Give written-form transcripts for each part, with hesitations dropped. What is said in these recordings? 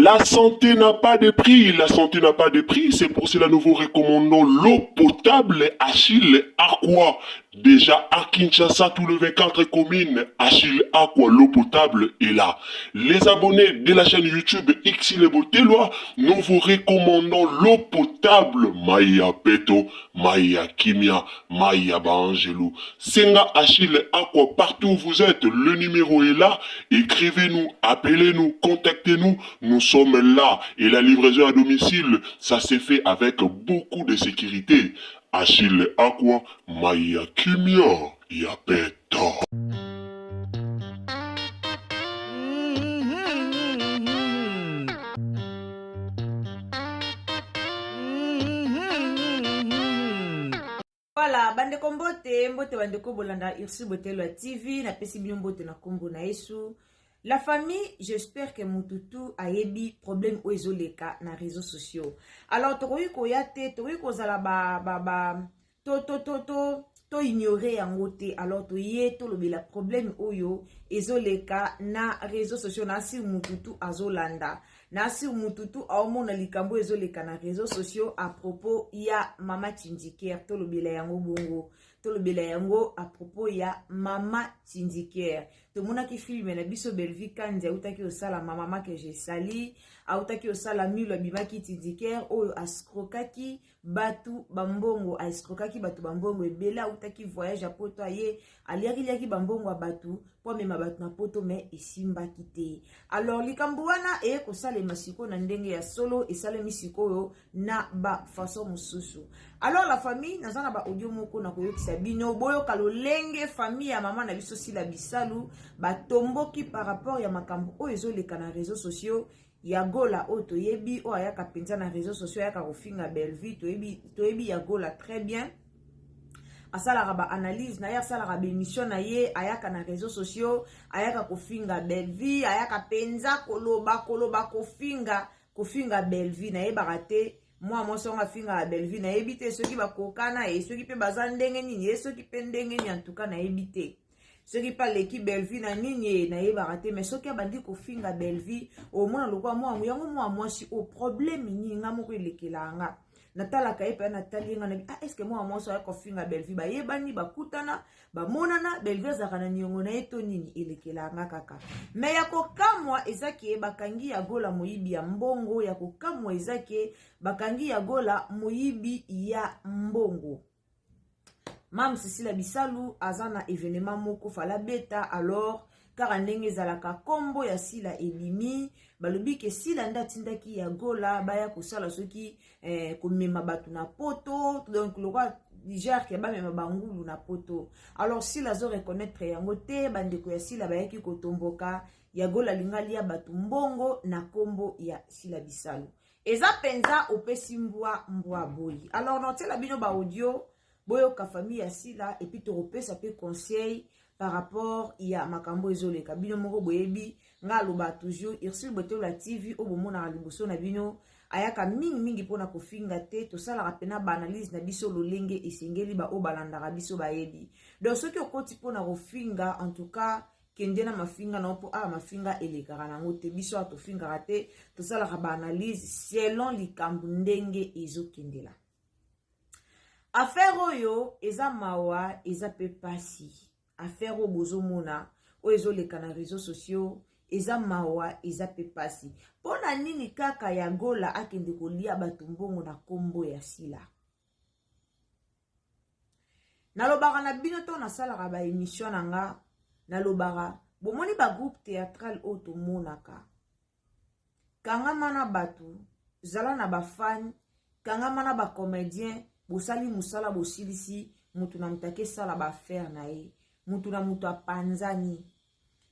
La santé n'a pas de prix, la santé n'a pas de prix, c'est pour cela nous vous recommandons l'eau potable Achille Aqua. Déjà à Kinshasa, tous les 24 communes, Achille Aqua, l'eau potable est là. Les abonnés de la chaîne YouTube Xile Botelwa, nous vous recommandons l'eau potable Maya Peto, Maya Kimia, Maya Baangelou. Senga Achille Aqua, partout où vous êtes, le numéro est là. Écrivez-nous, appelez-nous, contactez-nous. Nous sommes là. Et la livraison à domicile, ça s'est fait avec beaucoup de sécurité. Achille Aqua, Maya Kimia, Yapeta. Voilà, bandeko mbote, mbote bandeko bolanda Ursu Botelo ya TV, napesi bino mbote na kombo na Yesu. La famille, j'espère que mututu ayebi problème oyo ezoleka na réseaux sociaux. Alors tokoki koya te, tokoki kozala ba ba ba to to to to to ignorer yango te. Alors toye tolobela problème oyo ezoleka na réseaux sociaux na si mututu azolanda. Na si mututu aomona likambo ezoleka na réseaux sociaux à propos ya mama Tindiker, tolobela yango bongo. Tolobela yango à propos ya mama Tindiker. Tomonaki filme na biso Bellevue Kanzi autaki osala mama que je sali, autaki osala Milo abimaki Tindiker oyo ascrokaki batu bambongo, aescrokaki bato bambongo ebele, autaki voyage ya poto aye aliaki liaki bambongo ya bato mpo amema bato na poto mais esimbaki te. Alors likambo wana eye kosalema sikoyo na ndenge ya solo, esalemi sikoyo na ba façon mosusu. Alors la famille, naza na ba audio moko na koyokisa bino, boyoka lolenge famille ya mama na biso Sila Bisalu batomboki par rapport ya makambo oyo ezoleka na réseaux sociaux ya Gola oyo toyebi, oyo ayaka mpenza na réseaux sociaux ayaka kofinga Bellevue, toyebi, toyebi ya Gola très bien. Asalaka ba analyse na ye, asalaka ba émission na ye, ayaka na réseaux sociaux ayaka kofinga Bellevue, ayaka mpenza koloba koloba kofinga kofinga Bellevue. Nayebaka te mwa mwasi wango afingaka Bellevue, nayebi te soki bakokana ye, soki mpe baza ndenge nini ye, soki mpe ndenge nini, en tout cas nayebi te soki mpe aleki Bellevue na nini ye, nayebaka te. Mais soki abandi kofinga Bellevue, omona lokola mwa yango mwa mwasi o problème nini, nga moko elekelaka nga natalaka ye mpe natali ye nga nabi, ah, est ce que mwa mwasi oya kofinga Bellevue, bayebani, bakutana, bamonana, Bellevue azalaka na niongo na ye to nini, elekelaka nga kaka. Mais ya kokamwa eza ke bakangi ya Gola moyibi ya mbongo, ya kokamwa eza ke bakangi ya Gola moyibi ya mbongo. Mam Cecilia Bisalu aza na événement moko fala beta, alors kaka ndenge ezalaka kombo ya Sila ebimi, balobi ke Sila nde atindaki ya Gola baya kosala soki komema bato na poto, donc lokwa genre ke bamema bangulu na poto. Alors Sila azo reconnaître yango te, bandeko ya Sila bayaki kotomboka, ya Gola alinga lia bato mbongo na kombo ya Sila Bisalu. Eza mpenza opesi mbwa mbwa boyi. Alors naotiela bino ba audio boyoka famille ya Sila, et puis tokopesa mpe conseil par rapport ya makambo ezoleka. Bino moko boyebi nga aloba toujours Ursule Botola TV oyo bomonaka liboso na bino ayaka mingimingi mpona kofinga te, tosalaka mpena baanalyse na biso lolenge esengeli, baoyo balandaka biso bayebi. Donc soki okoti mpona kofinga, en tout cas kende na mafinga na yo, mpo awa mafinga elekaka nango te, biso awa tofingaka te, tosalaka baanalyse selon likambo ndenge ezokendela. Affaire oyo eza mawa, eza pe pasi. Affaire oyo bozomona oyo ezoleka na réseaux sociaux eza mawa, eza pe pasi. Mpona nini kaka ya Gola akende kolia bato mbongo na kombo ya Sila? Nalobaka na bino to nasalaka ba émission na nga, nalobaka bomoni ba groupe théâtral oyo tomonaka, kangama na bato, zala na bafan, kangama na bacomédien, bosali mosala, bosilisi, mutu na mutu akesala baaffaire na ye, mutu na mutu apanzani.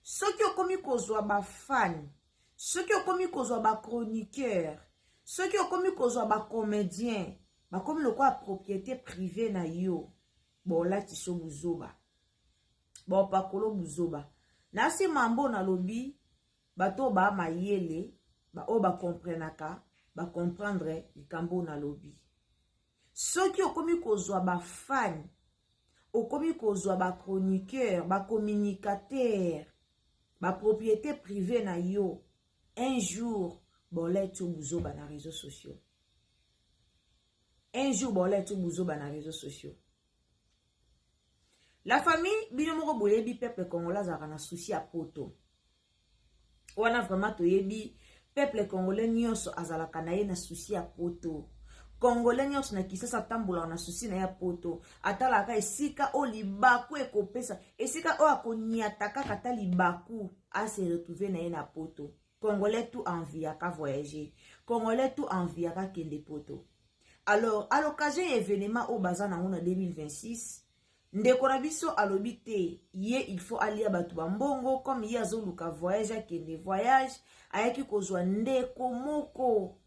Soki okomi kozwa bafan, soki okomi kozwa bachroniqueur, soki okomi kozwa bacomédien, bakomi lokola propriété privée na yo, bolati so buzoba, bopakolo buzoba. Na nsima mbo nalobi bato ba mayele, baoyo bakomprenaka, bakomprendre likambo nalobi. Soki okomi kozwa bafan, okomi kozwa bachroniqueur, bacommunicateur, bapropriété privée na yo, un jour Bolette oyo buzoba na réseaux sociaux. Un jour bolette oyo buzoba na réseaux sociaux. La famille, bino moko boyebi peuple congolais azalaka na souci ya poto. Wana vraiment toyebi peuple congolais nyonso azalaka na ye na souci ya poto. Congolais nyonso na Kisasa atambolaka na souci na ye ya poto. Atalaka esika oyo libaku ekopesa, esika oyo akonyata kaka ata libaku a se retrouver na ye na poto. Congolais tout enviaka voyager. Congolais tout enviaka kende poto. Alors, à l'occasion ya événement oyo baza nango na 2026, ndeko na biso alobi te ye il faut alia bato bambongo comme ye azoluka voyage akende voyage, ayaki kozwa ndeko moko,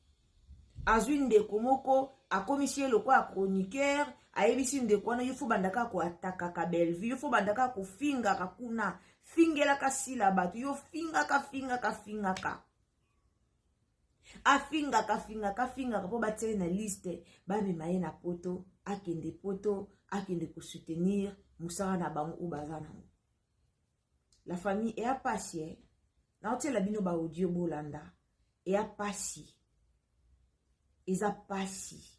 azwi ndeko moko akomisi ye lokola chroniqueur, ayebisi ndeko wana yo fo bandaka koatakaka Bellevue, yo fo bandaka kofingaka kuna, fingelaka sila bato, yo fingaka fingaka fingaka, afingaka fingaka fingaka mpo batia ye na liste, bamema ye na poto, akende poto, akende kosoutenir mosala na bango oyo baza nango. La famille, eya pasi e naotiela bino ba audio bolanda, eya pasi, eza pasi.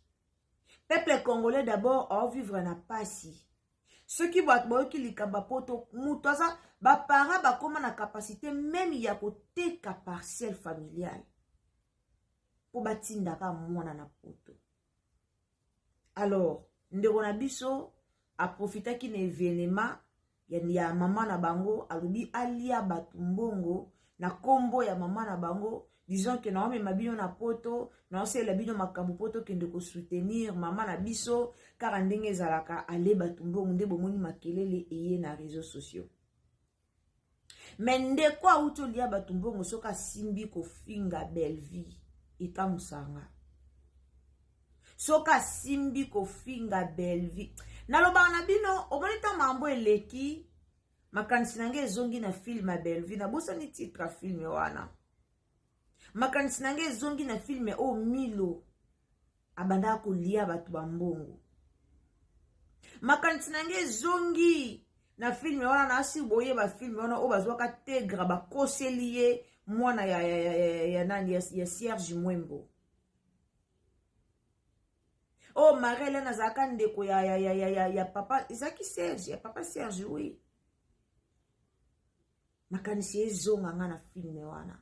Peuple congolais d'abord aovivre na pasi. Soki bato bayoki likambo ya poto, moto aza baparent bakóma na capacité même ya koteka parcelle familiale mpo batindaka mwana na poto. Alors ndeko na biso aprofitaki na événement ya mama na bango, alobi alia bato mbongo na nkombo ya mama na bango, disons ke naomema bino na poto, naosalela bino makambo po tokende kosoutenir mama na biso. Kaka ndenge ezalaka, ale bato mbongo, nde bomoni makelele eye na réseaux sociaux. Me ndeko awuti olia bato mbongo, soki asimbi kofinga Bellevue, ekamusanga. Soki asimbi kofinga Bellevue, nalobaka na bino, omoni ntango makambo eleki, makanisi na ngai ezongi na film ya Bellevue. Nabosani titre ya film wana. Makanisi na ngai ezongi na film oyo Milo abandaka kolia bato bambongo. Makanisi na ngai ezongi na film wana. Nasi boyeba film wana oyo bazwaka Tegra, bakoseli ye mwana ya nani, ya Serge Mwembo, oyo Marie Helene azalaka ndeko ya papa, ezalaki Serge, ya papa Serge, oui. Makanisi ezonga nga na film wana.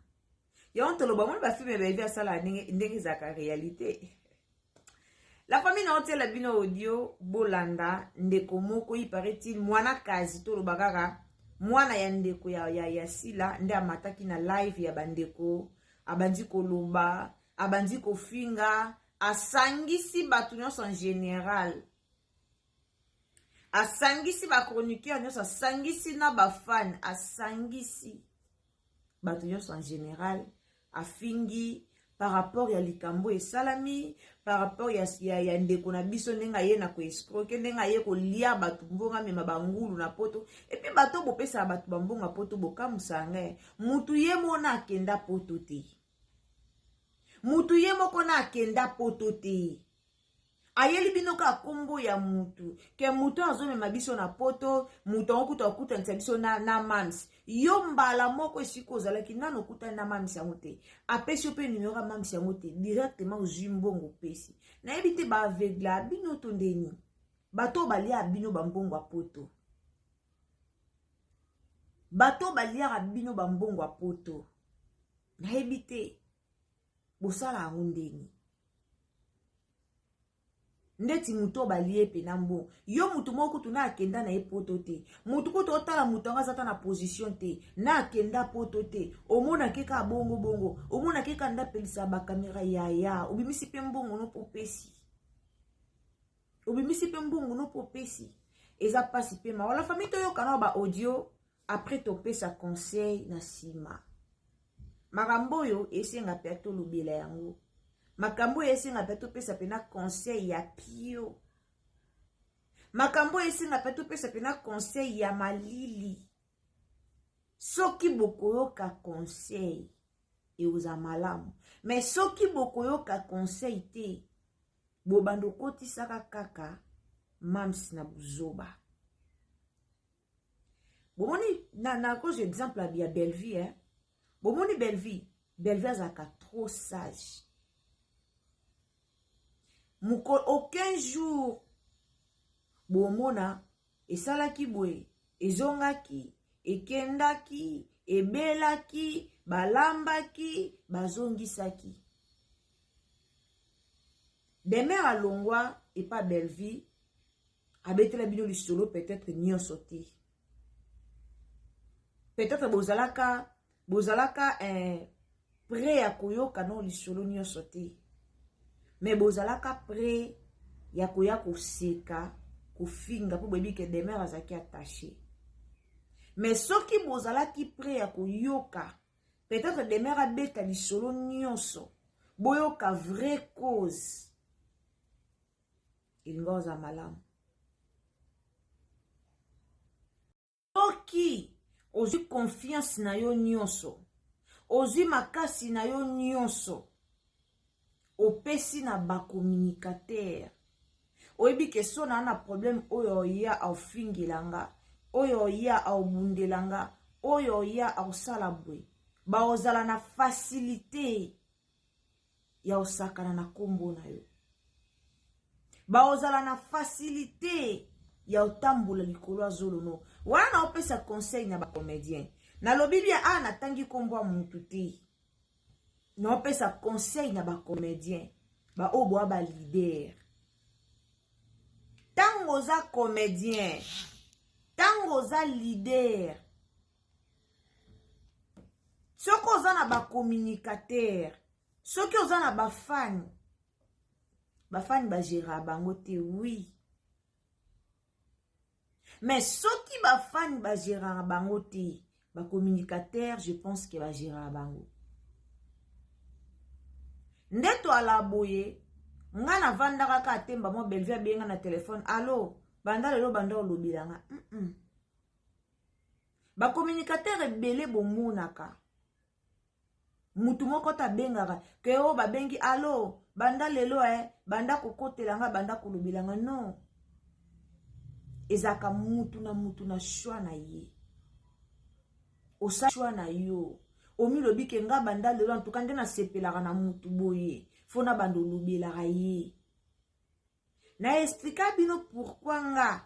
Yango toloba, moni bafilm Bellevue asala ndenge ezalaka réalité. La famille, naotiela bino audio bolanda. Ndeko moko, il paraît-il mwana kazi, toloba kaka mwana ya ndeko ya Sila, nde amataki na live ya bandeko, abandi koloba, abandi kofinga, asangisi bato nyonso en général, asangisi bachroniqueur nyonso, asangisi na bafan, asangisi bato nyonso en général, afingi par rapport ya likambo esalami, par rapport ya ndeko na biso, ndenge aye na koescroquer, ndenge aye kolia bato mbongo, amema bangulu na poto. Et puis bato bopesaka bato bambongo ya poto, bokamusa ngai. Mutu ye mona akenda poto te, mutu ye moko na akenda poto te, ayeli bino kaka nkombo ya mutu ke mutu azomema biso na poto. Mutu yango kutu akutanisa biso na mams. Yo mbala moko esika ozalaki nano okutani na mams yango te, apesi yo mpe numero ya mams yango te, directement ozwi mbongo opesi. Nayebi te, baaveugle bino to ndeni bato oyo balia bino bambongo ya poto, bato oyo baliaka bino bambongo ya poto, nayebi te bosala yango ndeni. Ndeti moto oyo balie mpena mbongo, yo motu moko kutu na akenda na ye poto te, motu kutu otala moto yango aza ta na position te, na akenda poto te, omonake kaka bongo bongo, omonake kaka nde apelisa bakamera yaya, obimisi mpe mbongo no mpo opesi, obimisi mpe mbongo no mpo opesi. Eza mpasi mpe mawa. La famille, toyoka na ba audio, après topesa conseil na nsima. Makambo oyo esenga mpe tolobela yango, makambo oyo esenga mpe topesa mpena conseil ya pio, makambo oyo esenga mpe topesa mpena conseil ya malili. Soki bokoyoka conseil, ekozala malamu, mais soki bokoyoka conseil te, bobanda okotisaka kaka mams na buzoba. Bomoni na kozwa exemple ya Bellevue, eh? Bomoni Bellevue. Bellevue azalaka trop sage. Mokolo aucun jour bomona esalaki boye, ezongaki, ekendaki, ebelaki, balambaki, bazongisaki. Demeure alongwa epa Bellevue abetela bino lisolo peut-être nyonso te. Peut-être bozalaka bozalaka eh, près ya koyoka no lisolo nyonso te. Mais bozalaka près ya koya koseka, kofinga mpo boyebi ke Demeure azalaki attaché. Mais soki bozalaki près ya koyoka peut-être Demeure abeta lisolo nyonso, boyoka vraie cause, elinga ozala malamu. Soki ozwi confiance na yo nyonso, ozwi makasi na yo nyonso, opesi na ba communicateur, oyebi ke so na na problème oyo oya aofingela nga, oyo oya aobundela nga, oyo oya aosala boye, baozala na facilité ya osakana na kombo na yo, baozala na facilité ya otambola likolo ya zolo no. Wana naopesa conseil na bacomédien, nalobi bien a natangi kombo ya mutu te, naopesa conseil na bacomédien baoyo boa ba leader. Ntango oza comédien, ntango oza leader, soki oza na bacommunicateur, soki oza na bafani, bafani bagera bango te, oui. Mais soki bafani bagéraka bango te, bacommunicateur je pense que bagéraka bango. Nde toala boye, nga navandaka kaka temba mwa Bellevue abenga na telefone, allo, banda lelo banda olobela nga. Bacommunicateur ebele bomonaka mutu moko te abengaka ke oyo babengi allo banda lelo banda kokotela nga, banda kolobela nga. Non, ezalaka mutu na mutu na choix na ye. Osala choix na yo, omilobi ke nga banda lelo en tout cas nde nasepelaka na mutu boye, fo na banda olobelaka ye. Na explika bino pourquoi nga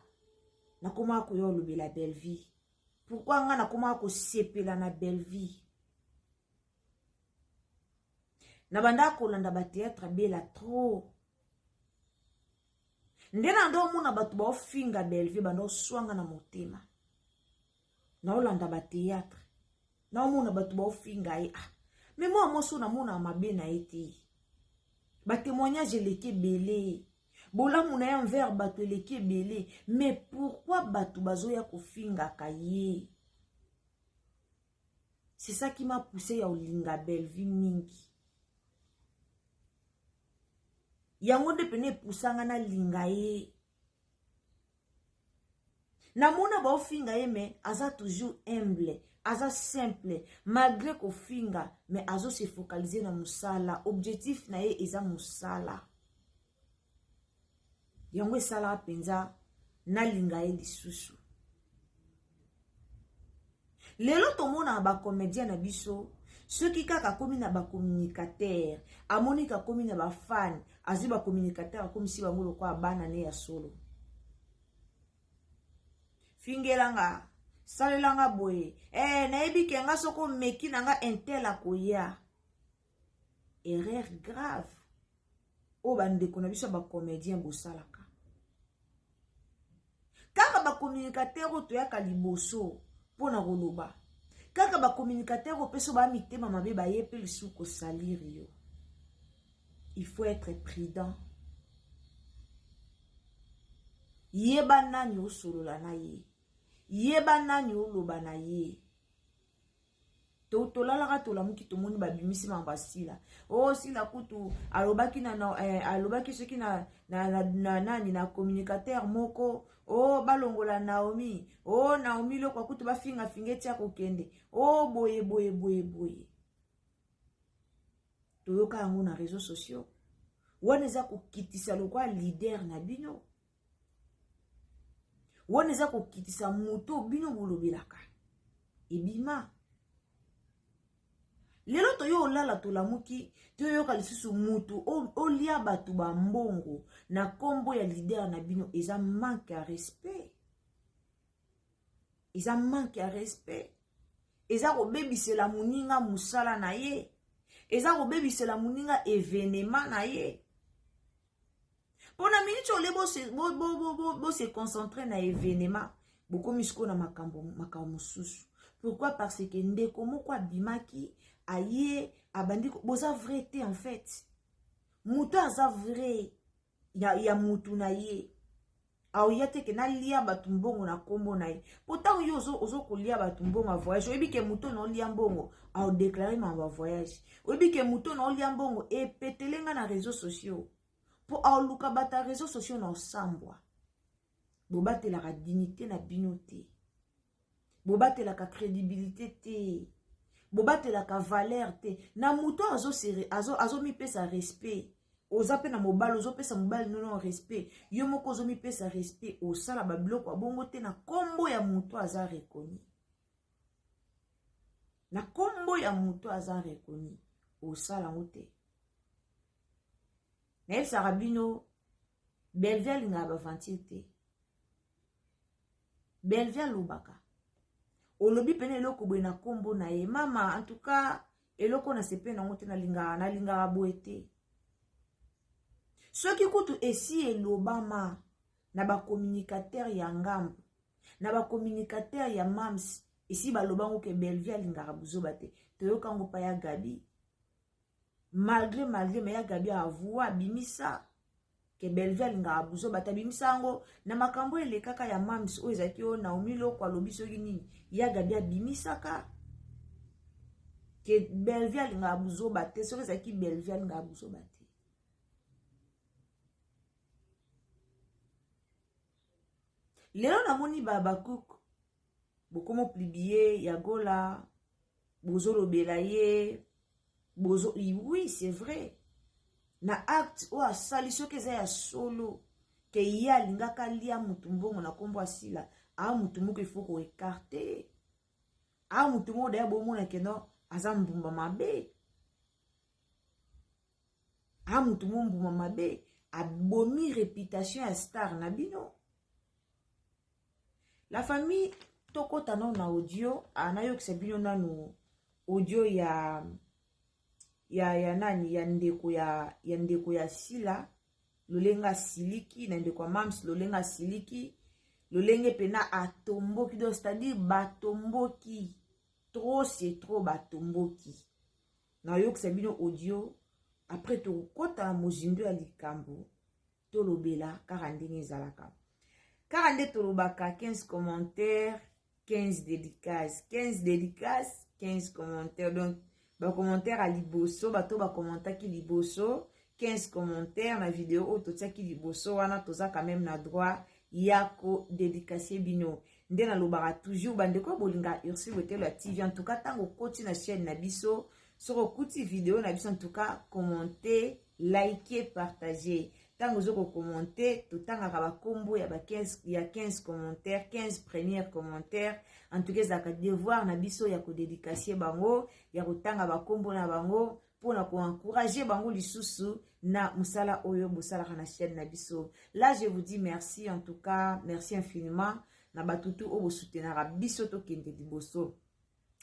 nakomaka koya olobela Bellevue, pourquoi nga nakomaka kosepela na Bellevue. Na banda kolanda ba théâtre bela trop, nde na ndo omona bato baofinga Bellevue, banda oswanga na motema. Naolanda ba théâtre, naomona bato baofinga ye, ah mais mwa mwasi oyo namona mabe na ye te, ba témoignage eleki ebele, bolamu na ye envers bato eleki ebele, mais pourquoi bato bazoya kofingaka ye? C'est ça qui m'a poussé ya olinga Bellevue mingi. Yango nde pene epusanga nalinga ye. Namona baofinga ye, mais aza toujours humble, aza simple, malgré kofinga, mais azo se focaliser na mosala. Objectif na ye eza mosala. Yango esalaka mpenza nalinga ye lisusu. Lelo tomonaka bacomédien na biso, soki kaka akomi na bacommunicateur, amoni akomi na bafan, azwi bacommunicateur, akomisi bango lokola bana ne ya solo. Fingelanga, salelanga boye, nayebi ke nga soko omeki na nga intel akoya. Erreur grave oyo bandeko na biso ya bacomédien bosalaka. Kaka bacommunicateur oyo toyaka liboso mpona koloba, kaka bacommunicateur oyo mpe so baya mitema mabe baye mpe lisusu kosalire yo. Il faut être prudent. Yeba nani osolola na ye, yeba nani oloba na ye. Tolalaka tolamuki, tomoni babimisi makambo ya Sila. O Sila kutu alobaki na alobaki soki na, na, na, na nani na communicateur moko, o balongola Naomi, o Naomi lokwa kutu bafingafinga eti akokende, o boye boye boye boye. Toyoka yango na réseaux sociaux. Wana eza kokitisa lokwa leader na bino, wana eza kokitisa moto bino bolobelaka ebima. Lelo toyo olala tolamuki toyoka lisusu mutu olia bato bambongo na nkombo ya leader na bino, eza manque ya respect, eza manque ya respect, eza kobebisela moninga mosala na ye, eza kobebisela moninga evenema na ye. Mpo na miniti ole bose bo, bo, bo, bo, bo se concentrer na evenema, bokomi sikoyo na makambo makambo mosusu. Pourquoi? Parce que ndeko moko abimaki aye abandi, boza vrai te. En fait moto aza vrai ya mutu na ye aoya te ke nalia bato mbongo na nkombo na ye. Mpo ntango yo ozokolia bato mbongo ya voyage, oyebi ke moto na olia mbongo aodeklare makambo ya voyage, oyebi ke moto na olia mbongo epetele nga na réseaux sociaux, mpo aoluka bato ya réseaux sociaux na osambwa. Bobatelaka dignité na bino te, bobatelaka crédibilité te, bobatelaka valeur te. Na moto azomipesa azo respect, oza mpe na mobali, ozopesa mobali nono respect, yo moko ozomipesa respect, osala babiloko ya bongo te na nkombo ya moto aza reconnu, na nkombo ya moto aza reconnu, osala yango te. Nayebisaka bino, Bellevue alingaka baventure te. Bellevue alobaka, olobi pene eloko boye na nkombo na ye, mama, en tout cas eloko na sepe nango te, nalingaka nalingaka boye te. Soki kutu esi elobama na bacommunicateur ya ngambo, na bacommunicateur ya mams, esi balobango ke Bellevue alingaka buzoba te. Toyokango pa ya Gabi, malgré malgré me ya Gabi avoua, abimisa ke Bellevue alingaka buzoba te. Abimisa yango na makambo elekaka ya mams oyo ezalaki oyo Naomi Loko alobi soki nini, ya Gabi abimisaka ke Bellevue alingaka buzoba te. Soki ezalaki Bellevue alingaka buzoba te. Lelo namoni babakuk bokomo plibie ya Gola, bozolobela ye bozo, oui, c'est vrai, na acte oyo asali, soki eza ya solo ke ye alingaka alia mutu mbongo na nkombo asila, aa mutu moko ifo koekarte, aa mutu moko daya bomona ke no aza mbumba mabe, aa mutu mo mbuma mabe, abomi réputation ya star na bino. La famille, tokɔta nano na audio, nayokisa bino nanu audio ya nani, ya ndeko ya Sila, lolenge asiliki na ndeko ya mams, lolenge asiliki, lolenge mpena atomboki. Donc c'est-à-dire batomboki trop, c'est trop, batomboki. Nayokisa bino audio, après tokokɔta na mozindo ya likambo, tolobela kaka ndenge ezalaka, kaka nde tolobaka 15 commentaire 15 dédicace, 15 dédicace 15 commentaire. Donc bacommentaire ya liboso, bato bacommentaki liboso 15 commentaire na video oyo totiaki liboso wana, toza quand même na droit ya kodédicace bino. Nde nalobaka toujours, bandeko bolinga Ursule Botelo ya TV, en tout cas ntango okoti na chaîne na biso, soki okuti video na biso, en tout cas commenter, liker, partager. Ntango oza kocommenter, totangaka bakombo ya, ba 15, ya 15 commentaire, 15 première commentaire. En tout cas ezalaka devoir na biso ya kodédicace bango, ya kotanga bakombo na bango mpona koencourager bango lisusu na mosala oyo bosalaka na chaîne na biso. Là, je vous dis merci, en tout cas merci infiniment na batutu oyo bosoutenaka biso tokende liboso.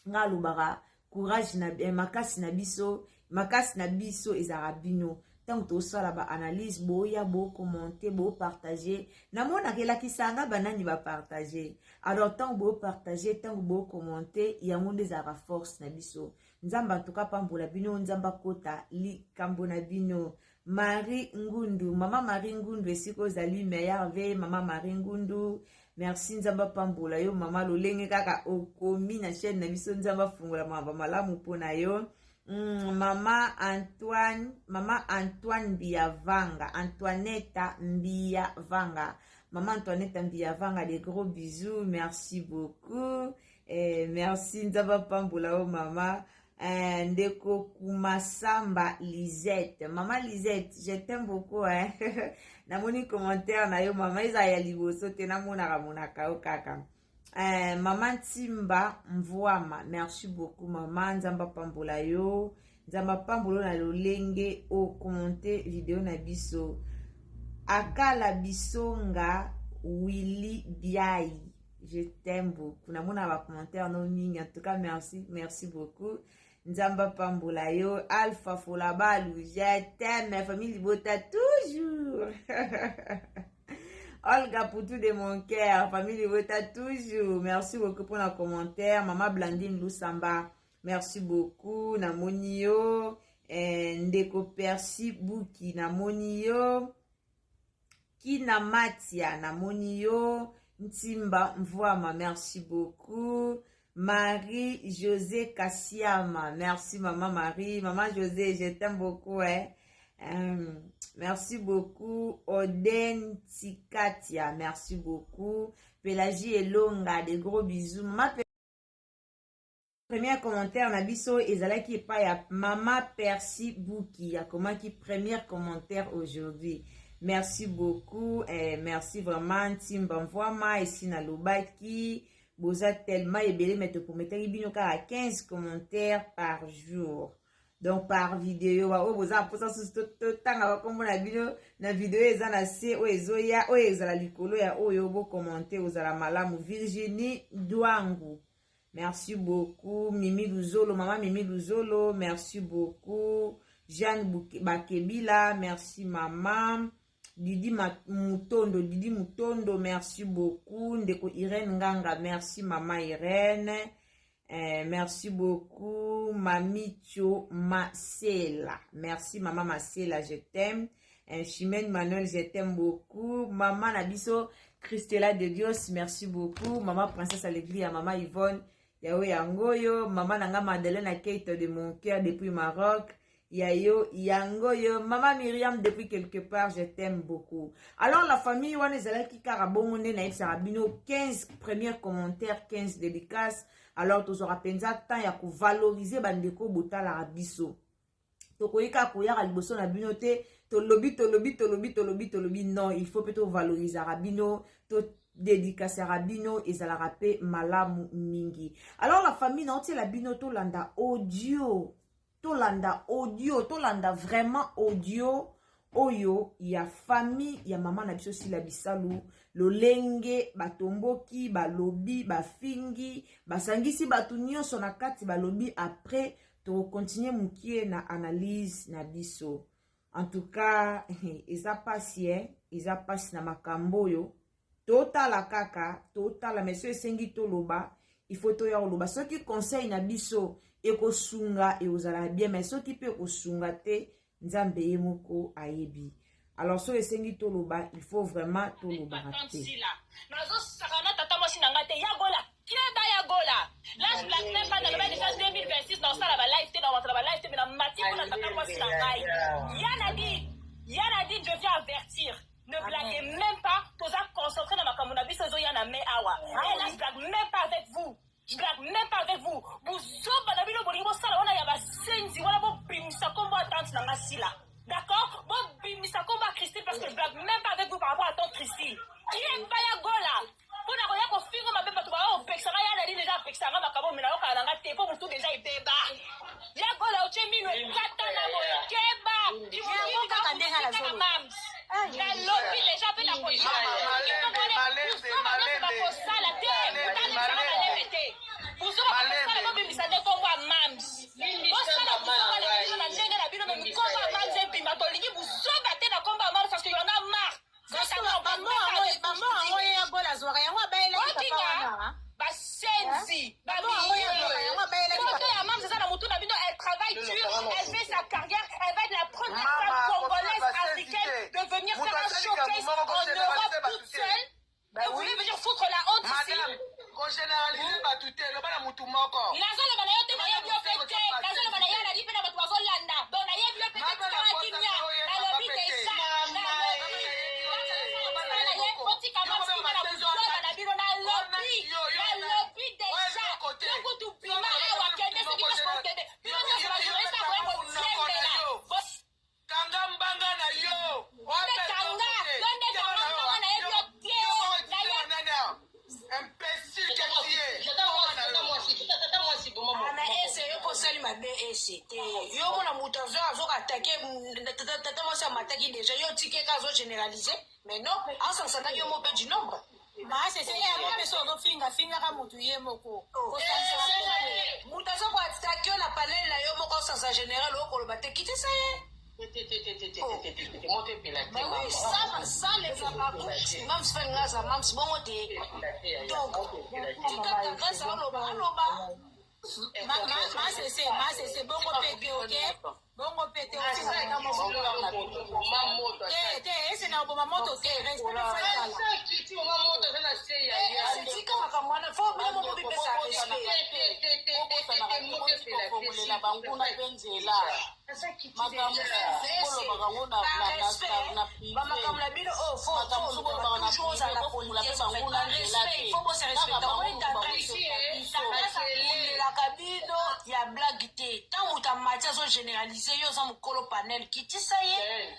Nga alobaka courage na makasi na biso, makasi na biso ezalaka bino. Ntango tosala baanalyse, boya bocommenter, bopartager, namonaka elakisanga banani bapartager. Alors ntango bopartager, ntango bocommenter, yango nde ezalaka force na biso. Nzambe antuka pambola bino, Nzambe akota likambo na bino. Marie Ngundu, mama Marie Ngundu, esika ozali, meilleur ve mama Marie Ngundu, merci, Nzambe apambola yo mama. Lolenge kaka okomi na chaîne na biso, Nzambe afungola mamba malamu mpona yo. Mama Antoine, mama Antoine Mbiavanga, Antoinette Mbiavanga, mama Antoinette Mbiavanga, des gros bisous, merci beaucoup, merci, Nzambe apambola yo mama. Ndeko Kumasamba Lisette, mama Lisette, je t'aime beaucoup, hein? Namoni commentaire na yo mama, eza ya liboso te, namonaka monaka yo kaka. Mama Ntimba Mvuama, merci beaucoup mama, Nzambe apambola yo, Nzambe apambola na lolenge o commenter video na biso. Akala Bisonga Willy Biayi, je t'aime beaucoup. Namona ba commentaire no mingi, en tout cas merci, merci beaucoup. Nzambe apambola yo. Alpha Folabalu, je t'aime, famille Libota toujours. Olga Poutou de mon cœur, famille Libota toujours. Merci beaucoup pour la commentaire. Maman Blandine Lusamba, merci beaucoup. Namoni yo. Ndeko Percy Buki, namoni yo. Kina Matia, namoni yo. Ntimba Mvuama, merci beaucoup. Marie-Josée Kassiama, merci maman Marie. Maman Josée, je t'aime beaucoup. Hein. Merci beaucoup. Oden Tikatia, merci beaucoup. Pélagie Elonga, des gros bisous. Maman, premier commentaire na biso ezalaki epai ya Mama Percy Buki, akomaki premier commentaire aujourd'hui. Merci beaucoup, merci vraiment. Ntimba Mvwama, esi nalobaki boza tellement ebele, mais toprometaki bino kaka 15 commentaires par jour, donc par vidéo. Oyo boza mposa susu totanga bakombo na bino na video eza na se, oyo ezoya, oyo ezala likolo ya oyo, bokommente, ozala malamu. Virginie Dwangu, merci beaucoup. Mimi Luzolo, mama Mimi Luzolo, merci beaucoup. Jeanne Bakebila, merci mama. Didi Mutondo, Didi Mutondo, merci beaucoup. Ndeko Irène Nganga, merci mama Irène. Merci beaucoup. Mami Tio Masela, merci mama Masela, je t'aime. Chimène Manuel, je t'aime beaucoup. Maman na biso Christella de Dios, merci beaucoup. Maman Princesse Alegria, maman Yvonne Yao Yangoyo, maman nanga Madeleine Kate de mon cœur depuis Maroc. Yayo Yangoyo, maman Myriam depuis quelque part, je t'aime beaucoup. Alors la famille, wana ezalaki kaka bongo nde nayebisaka bino, 15 premiers commentaires, 15 dédicaces. Alors tozwaka mpenza temps ya kovaloriser bandeko botalaka biso. Tokoki kaka koyaka liboso na bino te, tolobi, tolobi, tolobi, tolobi, tolobi. Non, il faut mpe tovalorisaka bino, todédicacaka bino, ezalaka mpe malamu mingi. Alors la famille, naotiela bino, tolanda audio, tolanda audio, tolanda vraiment audio oyo ya famille ya mama na biso Sila Bisalu, lolenge batomboki, balobi, bafingi, basangisi bato nyonso na kati, balobi. Après tokocontinuer mokie na analyse na biso. En tout cas eza pasi, eza pasi na makambo oyo totala kaka, totala. Mais so esengi toloba, il faut toya koloba. Soki conseil na biso ekosunga, ekozala bien, mais soki mpe ekosunga te, Nzambe ye moko ayebi. Alors soki esengi toloba, il faut vraiment tolobaka te. Nazosaka na tata mwasi na ngai te. Yagola, keba yagola. Là je blague même pas. Naloba déjà 2026 naosala balive te, naowatala balive te, mais na mati mpona tata mwasi na ngai. Ya Nadine, ya Nadine, je viens avertir, ne blaguez même pas. Toza concentré na makambo na biso ezoya na mai awa. Et là je blague même pas avec vous, je blague même pas avec vous. Bozoba na bino, bolingi bosala wana ya basenzi wana, bobimisa kombo ya tante na nga Sila, d'accord? Bobimisa kombo ya Christine, parce que je blague même pas avec vous par rapport à tante Christine. Kiyeba ya gola mpona koya kofinga mabe, bato baya kopekisanga. Ya Nali déjà apekisanga makambo, me nayokala nanga te, mpo motu déjà ebeba. Ya gola, otie mino ekata na boye, keba. Kaka ndenge nazoloba. Mams, nalobi déjà mpe nakoya nyonso bakosala te, otalekisanga malembe te. Buzoba bakosala, bobimisa nde kombo ya mams. Bosala buzoba na bino na ndenge na bino, mais kombo ya mams ebima. Tolingi buzoba te na kombo ya mams, parce que y'en a marre. Bamo yango ye ya gola azwaka yango, abayelaki papa wana. Basenzi. Yango abayelaki. Photo ya mams eza na motu na bino. Elle travaille dur, elle fait sa carrière, elle va être la première femme congolaise africaine de venir faire un showcase en Europe toute seule, et vous voulez venir foutre la honte ici. Madame, kogénéraliser bato te, loba na mutu moko. Nazoloba na yo te, nayebi yo mpe te. Nazoloba na ye nali mpe na bato bazolanda, donc nayebi yo mpe te. Tikala kimia, nalobi déjà, nalobi na ye otika masikima na buzoba na bino. Nalobi, nalobi déjà, yo kutu bima awa, kende soki mpasi kokende. Bino nyonso bajournaliste akoya kotiembela. Kanga mbanga na yo. Nde kanga yo, nde kanga mbanga, nayebi yo te. Imbécile. Ese te yo omona moto azo azo attaquer tata mwasi amataki deja yo otiki ye kaka azo generaliser mais non asangisa na yo moko mpe du nombre. Masese ye yango mpe soki ozofinga fingaka mutu ye moko moto aza koatake yo na panel na yo moko osasa general okoloba te kitisa ye mams mpe nga aza mams bongo te donc tika tendresse aloba aloba Masese masese bongo pe te ok bongo pe te te te ese na oboma moto te respect fo ezala tika makambo wana fo bino moko bipesa respect kofongolela banguna mpe nzela makambo bolobaka ngo na bamakambo na bino oyo bolobaka na ozala bofungola mpe banguna nzela te fo bose respectaelaka bino ya blague te ntango moto amati azo généralise yo oza mokolo panel kitisa ye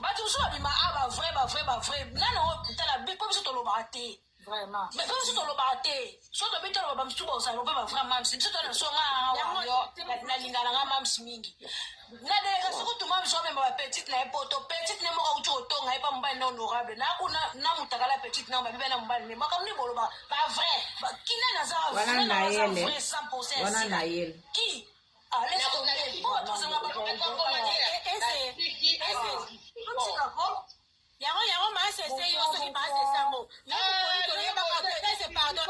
bato mosusu babima a bavrai bavrai bavrai nano tala po biso tolobaka te Vraiment. Mais comme si tolobaka te so tobi toloba bamisusu bozala mpe bavrai mams biso tona biso nga yo nalinga na nga mams mingi na delegation kutu mams omema bapetite na ye poto petite ne moko auti kotonga ye pa mobali na honorable nakuna na mutakala petite na babibe na mobali ne makambo nini boloba bavrai kina naza Wana vrai Naël, 100 wana Naël. ki ah laisse tomber po tozanga Yango yango masese yo soki masese yango na mokoli toyebaka te ese pardon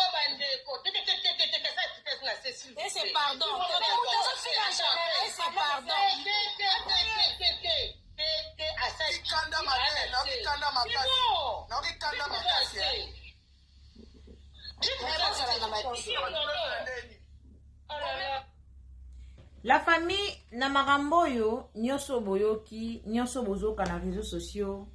ese pardon ese pardon Kanda makasi, nayoki kanda makasi. Nayoki kanda makasi. La famille na makambo oyo nyonso boyoki nyonso bozoka na réseaux sociaux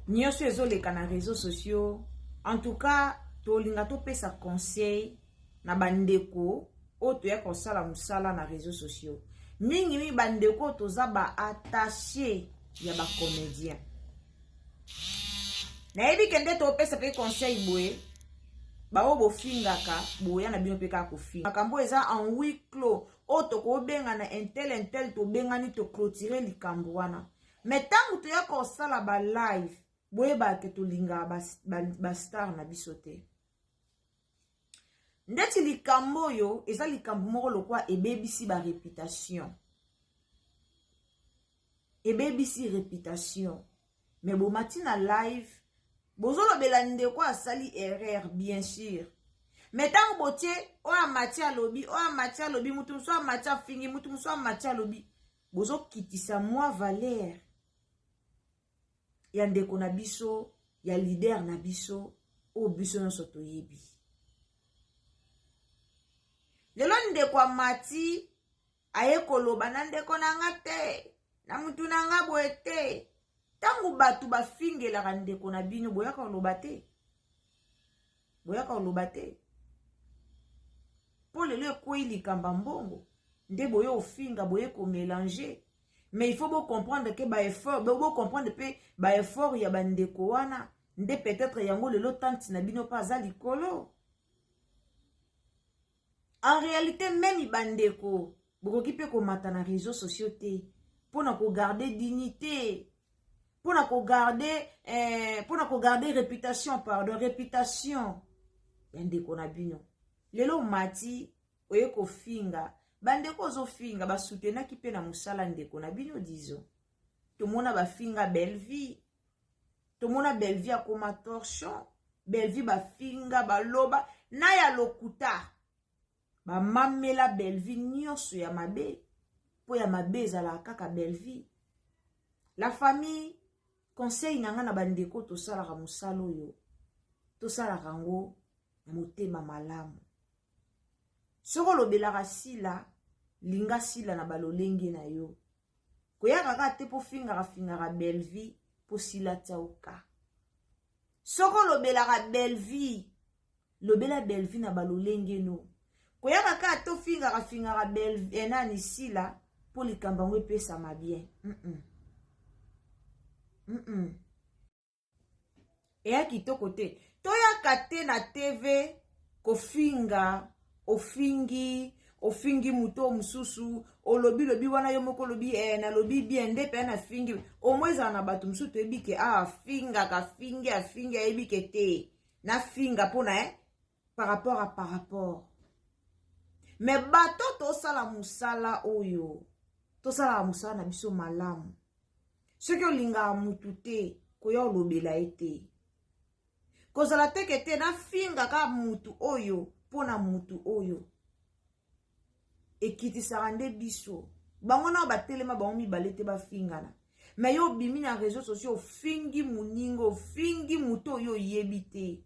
nyonso ezoleka na réseaux sociaux en tout cas tolinga topesa conseil na bandeko oyo toya kosala mosala na réseaux sociaux mingi mingi bandeko oyo toza ba attaché ya ba comédien nayebi ke nde topesa mpe conseil boye baoyo bofingaka boya na bino mpe kaka kofinga makambo eza en huis clos oyo tokobengana intel intel tobengani toclotire likambo wana me ntango toya kosala ba live boyebaka ke tolingaka bastar ba, ba na biso te ndeti likambo oyo eza likambo moko lokwa ebebisi ba reputation ebebisi reputation me bomati na live bozolobela ndeko asali erreur bien sûr me ntango botie oyo amati alobi oyo amati alobi moto mosusu amati afingi moto mosusu amati alobi bozokitisa mwa valeur ya ndeko na biso ya leader na biso oyo biso nyonso toyebi lelo ndeko amati aye koloba na ndeko na nga te na mutu na nga boye te ntango bato bafingelaka ndeko na bino boyaka koloba te boyaka koloba te mpo lelo ekwei likambo ya mbongo nde boye ofinga boye komelange mais il faut bocomprendre ke baeffort bocomprendre mpe baeffort ya bandeko wana nde peut-être yango lelo tante na bino mpe aza likolo En réalité meme bandeko bokoki mpe komata na réseaux sociaux te mpo na kogarde dignité mpo na kogarde eh, mpo na kogarde réputation pardon réputation ya ndeko na bino lelo omati oye kofinga bandeko ozofinga basutenaki mpe na mosala ndeko na bino dizo tomona bafinga bellevie tomona bellevie akoma torchon bellevie bafinga baloba na ya lokuta bamamela bellevie nyonso ya mabe mpo ya mabe ezalaka kaka bellevie la famille conseil na ngai na bandeko tosalaka mosala oyo tosalaka yango na motema malamu soki olobelaka sila linga sila na balolenge na yo Koyaka kaka te po fingaka fingaka Bellevue po sila tia yo ka. Soki olobelaka Bellevue, lobela Bellevue na balolenge no. Koyaka kaka te ofingaka fingaka Bellevue eh, nani sila po likambo yango epesama bien. Mm -mm. Mm -mm. Eya kitoko te. Toyaka te na TV kofinga Ofingi, ofingi moto oyo mosusu, olobi lobi wana yo moko olobi eh, nalobi bien nde mpe nafingi. Omoi ezala na bato mosusu toyebi ke ah, afingaka, afingi, afingi, ayebi ke te nafinga mpona eh, par rapport à par rapport. Me bato tosala mosala oyo, tosalaka mosala na biso malamu. Soki olingaka mutu te, koya olobela ye te. Kozala teke te nafinga kaka mutu oyo mpo na mutu oyo. Ekitisaka nde biso. Bango nao batelema bango mibale te bafingana. Me yo obimi na réseau sociaux ofingi moninga, ofingi moto oyo oyebi te.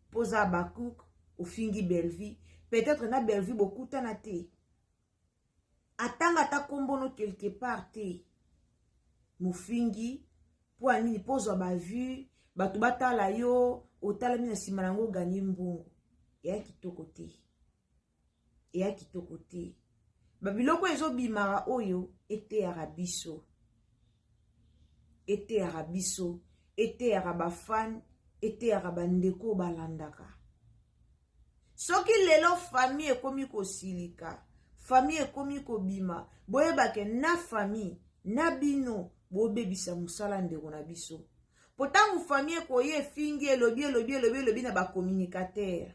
Mpo oza Habacuc, ofingi Bellevue. Peut-être na Bellevue bokutana te. Atanga ata kombo no quelque part te. Mofingi mpo ya nini? Mpo ozwa ba vue, bato batala yo, otalami na nsima na yango oganye mbongo. Eya kitoko te. Eya kitoko te. Babiloko ezobimaka oyo eteyaka biso. Eteyaka biso, eteyaka bafan, eteyaka bandeko balandaka. Soki lelo famille ekomi kosilika, famille ekomi kobima, boyebake na famille na bino bobebisa mosala ndeko na biso. Po ntango famille ekoya efingi, elobi, elobi, elobi, elobi na bacommunicateur.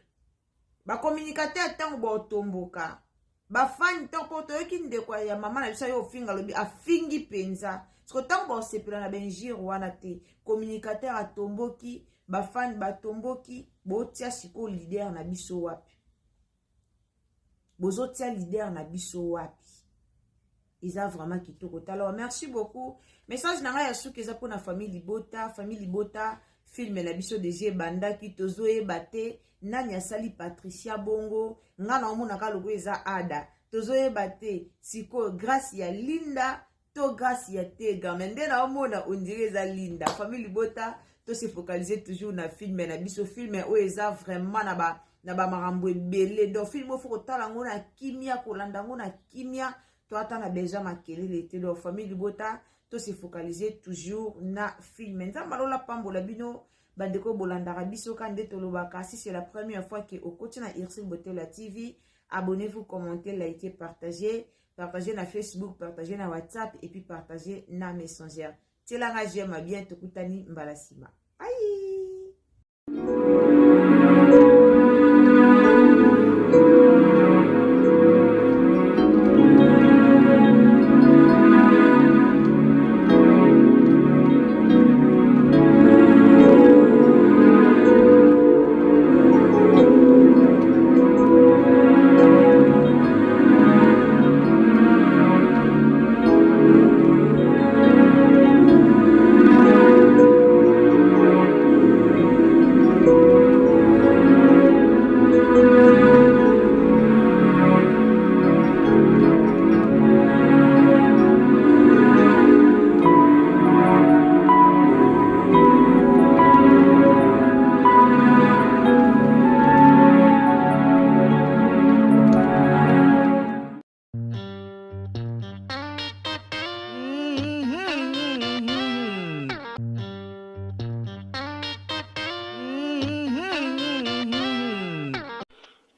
Bacommunicateur ntango baotomboka, bafani ntango po toyoki ndeko ya mama na biso ayo ofinga alobi afingi mpenza. Siko ntango baosepela na benjire wana te, communicateur atomboki, bafani batomboki, botia sikoyo leader na biso wapi? Bozotia leader na biso wapi? Eza vraiment kitoko. Tala, merci beaucoup. Message na ngai ya suki eza mpona famille libota. Famille libota, filme na biso deja ebandaki, tozoyeba te nani asali Patricia bongo. Nga na omonaka lokola eza Ada, tozoyeba te sikoyo grâce ya Linda to grâce ya Tega, mais nde na omona ondire eza Linda. Famille libota, to se focaliser toujours na filme na biso. Filme oyo eza vraiment na ba na ba makambo ebele. Donc filme oyo faut kotala yango na kimia, kolanda yango na kimia, to ata na besoin makelele te. Donc famille libota, to se focaliser toujours na filme. Nzambe alola pambola bino bandeko bolandaka biso ka nde tolobaka. Si c'est la première fois que okoti na Ursule Botelua TV, abonnez-vous, commentez, likez, partagez. Partagez na Facebook, partagez na WhatsApp et puis partagez na Messenger. Tielanga j'aime bien, tokutani mbala sima. Bye.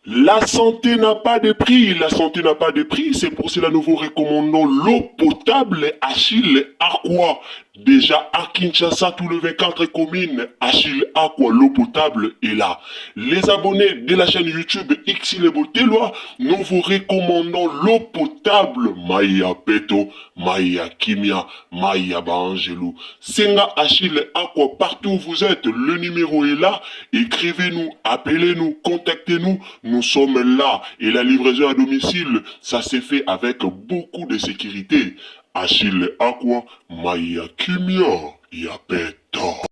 La santé n'a pas de prix, la santé n'a pas de prix, c'est pour cela nous vous recommandons l'eau potable Achille Aqua. Déjà à Kinshasa, tout le 24 communes, Achille Aqua, l'eau potable est là. Les abonnés de la chaîne YouTube Xile Botelwa, nous vous recommandons l'eau potable Maya Peto, Maya Kimia, Maya Baangelou. Senga Achille Aqua, partout où vous êtes, le numéro est là. Écrivez-nous, appelez-nous, contactez-nous. Nous sommes là. Et la livraison à domicile, ça s'est fait avec beaucoup de sécurité. Achille Aqua, Maya Kimia, Yapeto.